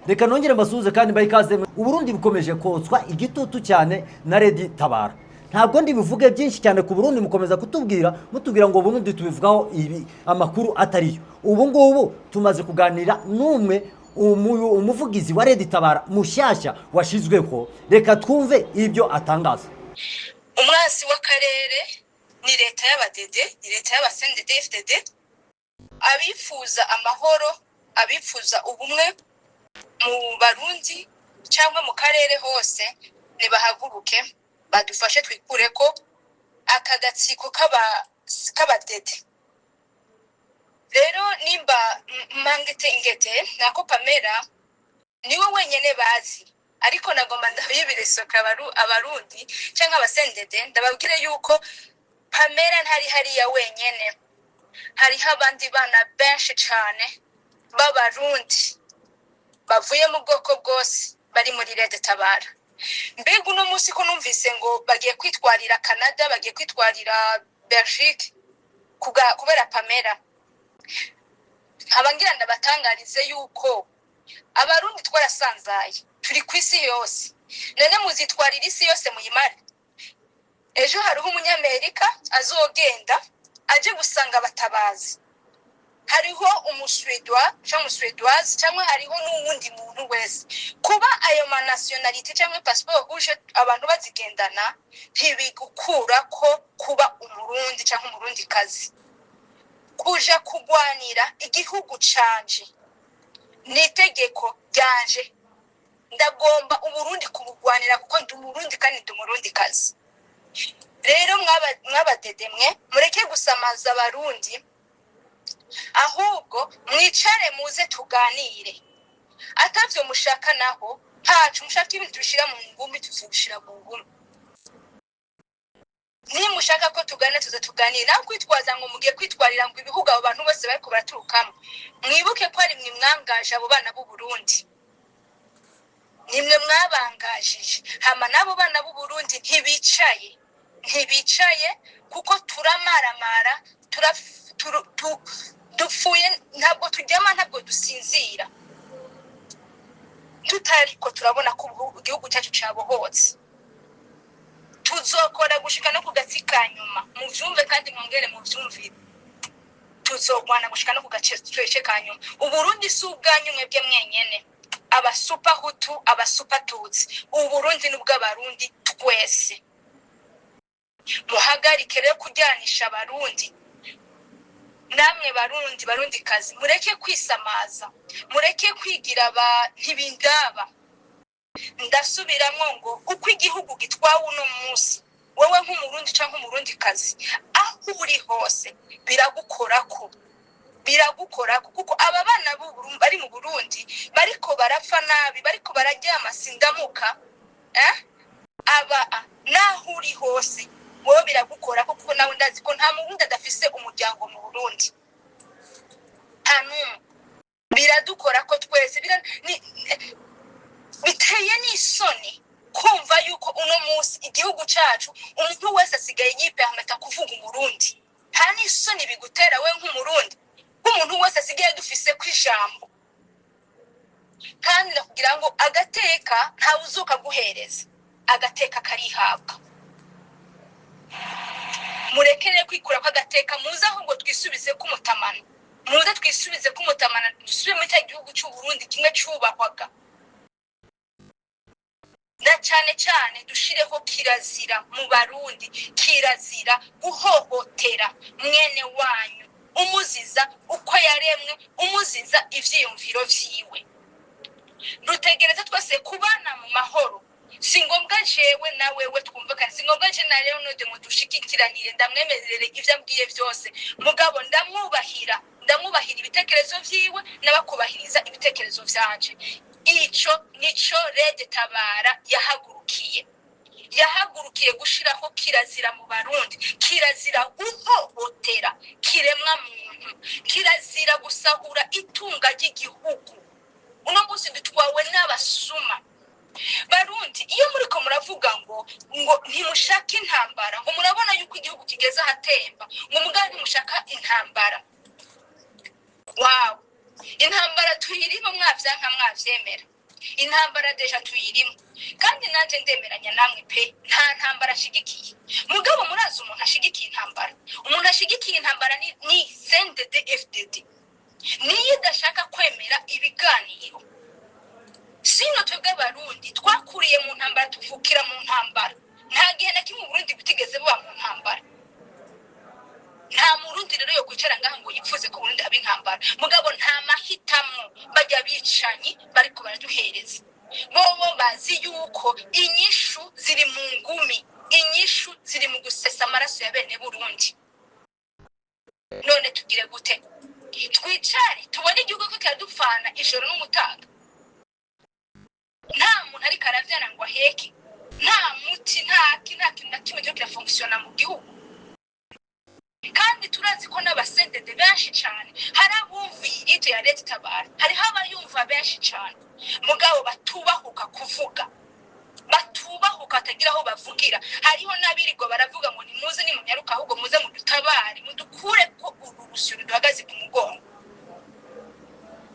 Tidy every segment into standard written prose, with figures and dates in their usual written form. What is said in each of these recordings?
Reka nongere mbasuhuze kandi mbahe ikaze. Uburundi bukomeje kotswa igitutu cyane na RED Tabara. Ntabwo ndi buvuge byinshi cyane ku Burundi. Mukomeza kutubwira, mutubwira ngo Burundi tubivugaho ibi amakuru atariyo. Ubu ngubu tumaze kuganira n'umwe umuvugizi wa RED Tabara mushyashya washyizweho. Reka twumve ibyo atangaza. Umwansi w'akarere ni leta y'abadede, ni leta y'aba CNDD FDD. Abifuza amahoro, abifuza ubumwe mu Barundi cyangwa mu karere hose, nibahaguruke badufashe twikure ko aka gatsiko k'abadede. Rero nimba mangete ngete nako Pamela niwe wenyene bazi, ariko nagomba ndabibiresoka Abarundi cyangwa abasendede, ndababwire yuko Pamela ntari hariya wenyene. Hariho abandi bana benshi cane b'Abarundi bavuye mu bwoko bwose bari muri RED Tabara. Mbega uno munsi ko numvise ngo bagiye kwitwarira Canada, bagiye kwitwarira Belgique kubera Pamela, nkaba ngira ndabatangarize yuko Abarundi twarasanzaye, turi ku isi yose. None muzitwarira isi yose muyimare? Ejo hariho Umunyamerika azogenda aje gusanga abatabazi, hariho Umuswedwa cyangwa Umuswedwazi, cyangwa hariho n'uwundi muntu wese. Kuba ayo ma nationalité cyangwa passeport rouge abantu bazigendana ntibigukura ko kuba Umurundi cyangwa Umurundikazi. Kuja kugwanira igihugu canje ni itegeko ryanje. Ndagomba Uburundi kubugwanira kuko ndi Umurundi kandi ndi Umurundikazi. Rero mwabadedemwe, mureke gusamaza Abarundi, ahubwo mwicare muze tuganire. Atavyo mushaka naho ntacu mushaka, ibintu tubishira mu ngumi, tuzobishira mu ngumi. Nimushaka ko tugana, tuza tuganire. Nawe kwitwaza ngo mugiye kwitwarira ngo ibihugu abo bantu bose bariko baraturukamo, mwibuke ko ari mwe mwangaje abo bana b'u Burundi, nimwe mwabangajije. Hama n'abo bana b'u Burundi ntibicaye, ntibicaye, kuko turamaramara, dupfuye, ntabwo turyama, ntabwo dusinzira tutariko turabona ko igihugu cyacu cabohotse. Tuzokora gushika no ku gatsi ka nyuma. Muvyumve kandi mwongere muvyumvire, tuzogwana gushika no ku gace ka nyuma. Uburundi si ubwanyu mwebwe mwenyene, abasupa Hutu, abasupa Tutsi. Uburundi ni ubw'Abarundi twese. Muhagarike rero kuryanisha Abarundi. Namwe Barundi, Barundi kazi, mureke kwisamaza, mureke kwigira ba ntibindaba. Ndasubiramwo ngo uko igihugu gitwawe uno munsi, wowe nk'Umurundi cyangwa Umurundi kazi, aho uri hose biragukorako, biragukorako, kuko aba bana bari mu Burundi bariko barapfa nabi, bariko bararyama sindamuka, eh? Aba naho uri hose wowe biragukorako, kuko nawe ndazi ko nta Murundi adafise umuryango mu Burundi, nta n'umwe. Biradukora ko twese. Biteye n'isoni kumva yuko uno munsi igihugu cacu umuntu wese asigaye yipermeta kuvuga Umurundi. Nta n'isoni bigutera we nk'Umurundi, nk'umuntu wese asigaye dufise ku ijambo? Kandi ndakugira ngo agateka ntawe uzuka guhereza, agateka karihabwa. Murekere kwikura kw'agateka, muze ahubwo twisubize k'umutamana, muze twisubize k'umutamana, dusubire muri cya gihugu cy'u Burundi kimwe cubahwaga. Na cyane cyane dushireho kirazira mu Barundi, kirazira guhohotera mwene wanyu umuziza uko yaremwe, umuziza ivyiyumviro vyiwe. Dutegereze twese kubana mu mahoro. Si ngombwa jewe na wewe twumvikane, si ngombwa je na Leonode ngo dushigikiranire, ndamwemerere ivyo ambwiye vyose, mugabo ndamwubahira, ndamwubahira ibitekerezo vyiwe, n'abakubahiriza ibitekerezo vyanje. Ico nico RED Tabara yahagurukiye, yahagurukiye gushiraho kirazira mu Barundi: kirazira guhohotera kiremwa muntu, kirazira gusahura itunga ry'igihugu. Uno munsi dutwawe n'abasuma. Barundi, iyo muriko muravuga ngo ntimushaka intambara, ngo murabona yuko igihugu kigeze ahatemba, ngo mugabo ntimushaka intambara, wawe intambara tuyirimo, mwavyanka mwavyemera. Intambara déjà tuyirimo, kandi nanjye ndemeranya namwe pe, nta ntambara ashigikiye. Mugabo murazi umuntu ashigikiye intambara? Umuntu ashigikiye intambara ni CNDD FDD, niyo idashaka kwemera ibiganiro. Sino twebwe Abarundi twakuriye mu ntambara, tuvukira mu ntambara. Nta gihe na kimwe Uburundi butigeze buba mu ntambara. Nta Murundi rero yo kwicara ngaha ngo yipfuze ko Burundi haba intambara. Mugabo nta mahitamo, bajya bicanyi bariko baraduhereza. Bobo bazi yuko inyishu ziri mu ngumi, inyishu ziri mu gusesa amaraso ya bene Burundi. None tugire gute? Twicare tubone igihugu ko kiradupfana ijoro n'umutaga, nta muntu ariko aravyara ngo aheke, nta muti, nta kintu na kimwe kiriko kirafonctionna mu gihugu? Kandi turazi ko n'abasendede benshi cane hari abumviye iryo ya Leta Itabara, hariho abayumva benshi cane, mugabo batubahuka kuvuga, batubahuka, batagira aho bavugira. Hariho n'abirirwa baravuga ngo nimuze, nimunyaruka ahubwo muze mudutabare, mudukure ko uru rusyo ruduhagaze ku mugongo.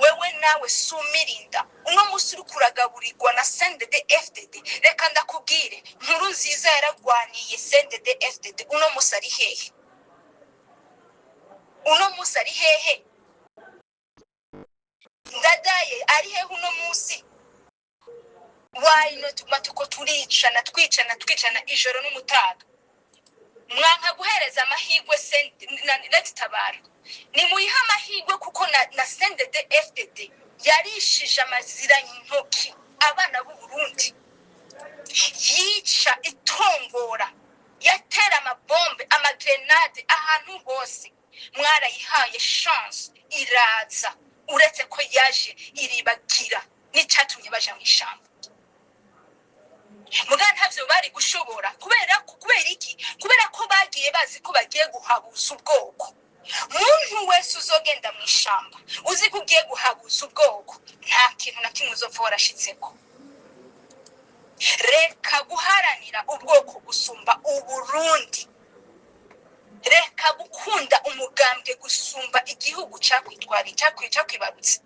Wewe nawe sumirinda, uno munsi uriko uragaburirwa na CNDD FDD. Reka ndakubwire, Nkuru Nziza yaragwaniye CNDD FDD. Uno munsi ari hehe? Uno munsi ari hehe? Ndadaye ari hehe uno munsi? Why not? Tuguma tuko turicana, twicana, twicana ijoro n'umutaga. Mwanka guhereza amahirwe Leta Itabara, nimuyihe amahirwe, kuko na CNDD FDD yarishije amazirantoki abana b'u Burundi, yica, itongora, yatera amabombe, amagrenade ahantu hose. Mwarayihaye chance iraza, uretse ko yaje iribagira n'icatumye baja mu ishamba. Muga ntavyo bari gushobora. Kubera ko, kubera iki? Kubera ko bagiye bazi ko bagiye guhabuza ubwoko. Muntu wese uzogenda mu ishamba uzi ko ugiye guhabuza ubwoko, nta kintu na kimwe uzopfa warashitseko. Reka guharanira ubwoko gusumba Uburundi, reka gukunda umugambwe gusumba igihugu cakwitwara, cakwibarutse.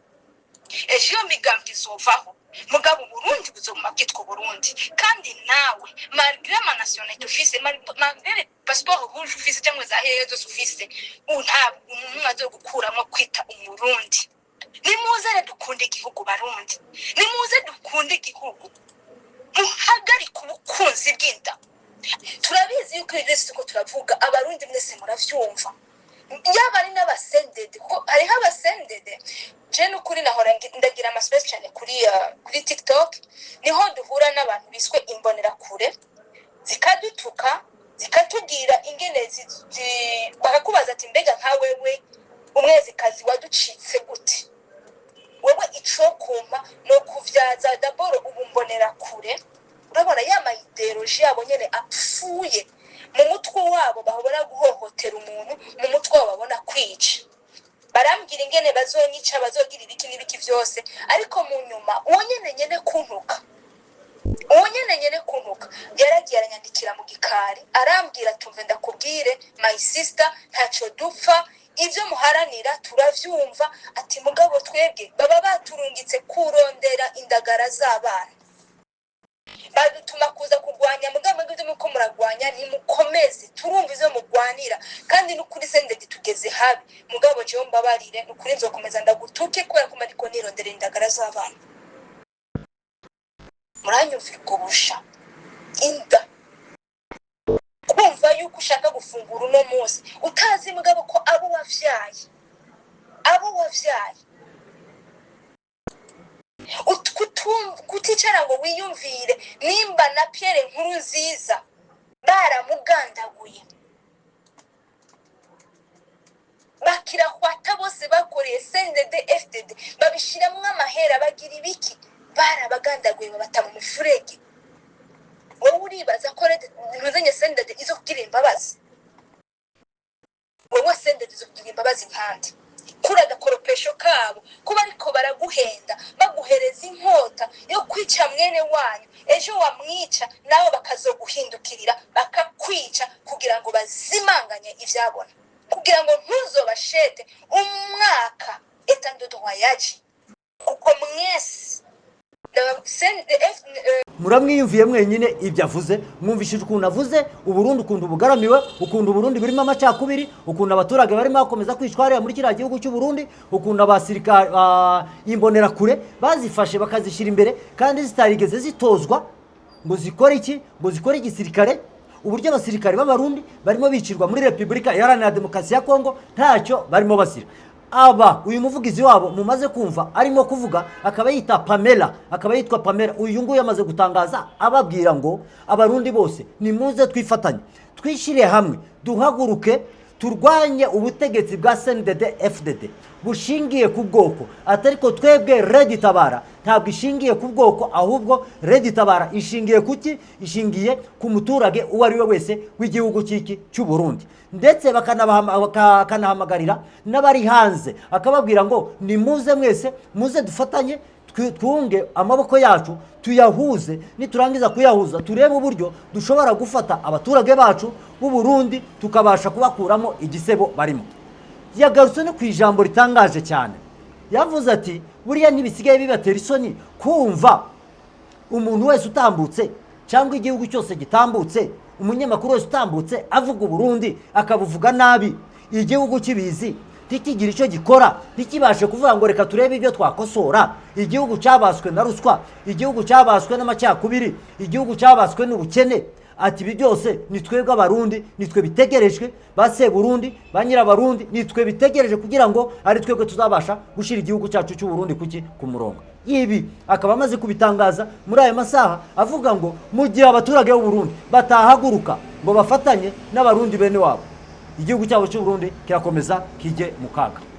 Ejo iyo migambwe izovaho, mugabo Uburundi buzoguma bwitwa Uburundi. Kandi nawe, malgré ma nationalité ufise, malgré passeport rouge ufise cyangwa za hehe zose ufise, ntabwo umuntu azogukuramo kwita Umurundi. Nimuze rero dukunde igihugu, Barundi, nimuze dukunde igihugu, muhagarike ubukunzi bw'inda. Turabizi yuko ibi byose tuko turavuga, Abarundi mwese muravyumva, yaba ari n'abasendede, kuko hariho abasendede. Je n'ukuri nahora ndagira amaspace cyane kuri TikTok, niho duhura n'abantu biswe imbonerakure, zikadutuka, zikatubwira ingene bakakubaza ati: "Mbega nka wewe umwezikazi waducitse gute?" Wewe icokumpa no kuvyaza d'abord ubu mbonerakure. Urabona ya ma idéologie yabo nyene apfuye mu mutwe wabo, babona guhohotera umuntu, mu mutwe wabo babona kwica. Barambwira ingene bazonyica, bazogira ibiki n'ibiki vyose, ariko mu nyuma uwo nyene nyene kuntuka, uwo nyene nyene kuntuka, yaragiye aranyandikira mu gikari, arambwira: "Tumve ndakubwire, my sister, ntaco dupfa, ibyo muharanira turavyumva." Ati: "Mugabo twebwe baba baturungitse kurondera indagara z'abana, badutuma kuza kurwanya. Mugabo mwebwe ibyo muko muragwanya, nimukomeze, turumva ivyo mugwanira, kandi n'ukuri sendedi tugeze habi. Mugabo jewe mbabarire, nukuri nzokomeza ndagutuke kubera ko mariko nirondera indagara z'abana." Muranyumvira ubwo busha inda, kumva yuko ushaka gufungura uno munsi, utazi mugabo ko abo wavyaye, abo wavyaye, kuticara ngo wiyumvire nimba na Pierre Nkuru Nziza baramugandaguye, bakirahwata bose bakoreye CNDD FDD, babishiramwo amahera, bagira ibiki, barabagandaguye, babata mu mufurege. Wowe uribaza ko ntuzanye CNDD izo kugira imbabazi? Wowe CNDD izo kugira imbabazi nkande kuri agakoropesho kabo, kuba ariko baraguhenda, baguhereza inkota yo kwica mwene wanyu, ejo wamwica nawe bakazoguhindukirira bakakwica, kugira ngo bazimanganye ivyabona, kugira ngo ntuzobashete umwaka état de droit yaje? Kuko mwese ndababwiza ukuri, Muramwiyumviye mwenyine ibyo avuze. Mwumvishije ukuntu avuze Uburundi, ukuntu bugaramiwe, ukuntu Uburundi burimo amacakubiri, ukuntu abaturage barimo bakomeza kwicwa hariya muri kiriya gihugu cy'u Burundi, ukuntu abasirikare imbonerakure bazifashe bakazishyira imbere kandi zitarigeze zitozwa ngo zikore iki, ngo zikore igisirikare, uburyo abasirikare b'Abarundi barimo bicirwa muri Repubulika Iharanira Demokarasi ya Kongo ntacyo barimo bazira. Aba uyu muvugizi wabo mumaze kumva arimo kuvuga akaba yita Pamela, akaba yitwa Pamela. Uyu nguyu amaze gutangaza ababwira ngo Abarundi bose nimuze twifatanye, twishyire hamwe, duhaguruke turwanye ubutegetsi bwa CNDD FDD bushingiye ku bwoko. Atari ko twebwe Red Tabara ntabwo ishingiye ku bwoko, ahubwo Red Tabara ishingiye kuki? Ishingiye ku muturage uwo ari we wese w'igihugu cy'iki cy'u Burundi. Ndetse bakanahamagarira n'abari hanze, akababwira ngo nimuze mwese, muze dufatanye, twunge amaboko yacu, tuyahuze. Niturangiza kuyahuza, turebe uburyo dushobora gufata abaturage bacu b'u Burundi, tukabasha kubakuramo igisebo barimo. Yagarutse no ku ijambo ritangaje cyane. Yavuze ati buriya ntibisigaye bibatera isoni kumva umuntu wese utambutse cyangwa igihugu cyose gitambutse, umunyamakuru wese utambutse avuga Uburundi akabuvuga nabi, igihugu kibizi, ntikigire icyo gikora, ntikibashe kuvuga ngo reka turebe ibyo twakosora? Igihugu cyabaswe na ruswa, igihugu cyabaswe n'amacakubiri, igihugu cyabaswe n'ubukene. Ati ibi byose ni twebwe Abarundi, nitwe bitegerejwe, ba Seburundi, ba Nyirabarundi, nitwe bitegereje kugira ngo ari twebwe tuzabasha gushyira igihugu cyacu cy'u Burundi kuki? Ku murongo. Ibi akaba amaze kubitangaza muri aya masaha, avuga ngo mu gihe abaturage b'u Burundi batahaguruka ngo bafatanye n'Abarundi bene wabo, igihugu cyabo cy'u Burundi kirakomeza kijye mu kaga.